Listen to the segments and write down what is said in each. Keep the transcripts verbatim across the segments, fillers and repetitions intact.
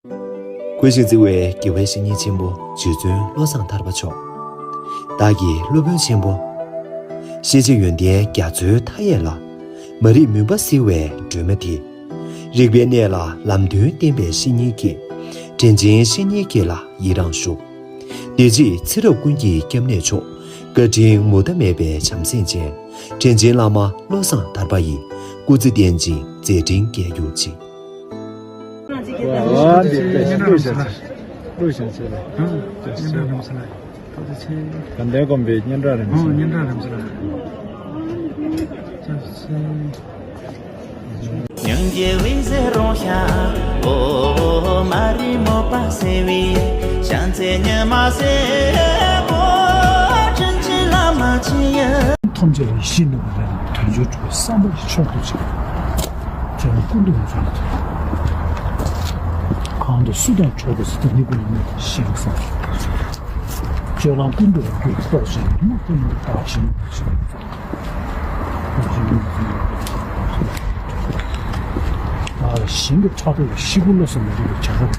གུས་ཤིང་བརྩི་བའི་དགེ་བའི་བཤེས་གཉེན་ཆེན་པོ་རྗེ་བཙུན་བློ་བཟང་ཐར་པ་མཆོག། བདག་གི་སློབ་དཔོན་ཆེན་པོ། ཤེས་བྱ་ཡོན་ཏན་རྒྱ་མཚོའི་མཐའ་ཡས་ལ། མ་རིག་མུན་པ་སེལ་བའི་སྒྲོན་མ་དེ། རིག་པའི་གནས་ལ་ལམ་སྟོན་བསྟན་པའི་བཤེས་གཉེན་ཁྱེད། དྲིན་ཆེན་བཤེས་གཉེན་ཁྱེད་ལ་ཡི་རང་ཞུ། དེ་རྗེས་ཚེ་རབས་ཀུན་གྱི་སྐྱབས་གནས་མཆོག། བཀའ་དྲིན་མུ་མཐའ་མེད་པའི་བྱམས་སེམས་ཅན། དྲིན་ཆེན་བླ་མ་བློ་བཟང་ཐར་པ་ཡི་སྐུ་ཚེ་བརྟན་ཅིང་མཛད་འཕྲིན་རྒྱས་གྱུར་ཅིག། ཨ་འདི་བཀྲ་ཤིས་བཀྲ་ཤིས་བཀྲ་ཤིས་བཀྲ་ཤིས། ཨ་སྙན་གྲགས་རིང་མོ་ཟེར་ལ། དགའ་ལྡན་དགོན་པའི་སྙན་གྲགས་རིང་མོ་ཟེར་ལ། ཨ་སྙན་གྲགས་རིང་མོ་ཟེར་ལ། སྙིང་རྗེ་འོད་ཟེར་རོ་ཤ། འོ་མ་རི་མོ་པ་སེ་བི། ཤ་ཚེ་ཉི་མ་སེ་མོ་དྲིན་ཆེན་བླ་མ་ཆེ་ཡ། ཐམས་ཅད་ལ་ཡེ་ཤེས་ནུས་པ་ལྡན་ལ་དོན་བྱེད་གྲུབ་པའི་བསམ་པ་ཡི་མཆོག་ཏུ་བྱས། ཁྱེད་རང་ཀུན་ཏུ་ཡོངས་སུ་ཐོབ། གང་དུ་སུ་དང་ཕྱོགས་ཀྱི་སུ་དང་ནི་ཀུན་ནས་ཤེས་པ་སངས། སྤྱོད་ལམ་ཀུན་ཏུ་རབ་རྒྱས་རྟོགས་ཤིང་ནུས་ཀུན་ནས་བདག་གཞན་ཞིང་གི་ཕྲག་དོག་ལ་ཤི་བོ་བློ་སེམས་མི་རིགས་པའི་བྱ་རོག།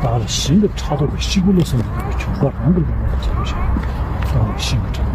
བདག་ལ་གཞན་གྱི་ཕྲག་དོག་གི་ཤི་བོ་བློ་སེམས་མི་རིགས་པའི་བྱ་རོག་རང་གི་ལུས་ལ་བྱ་རོག་ཞིག། བདག་ལ་གཞན་གྱི་ཕྲག་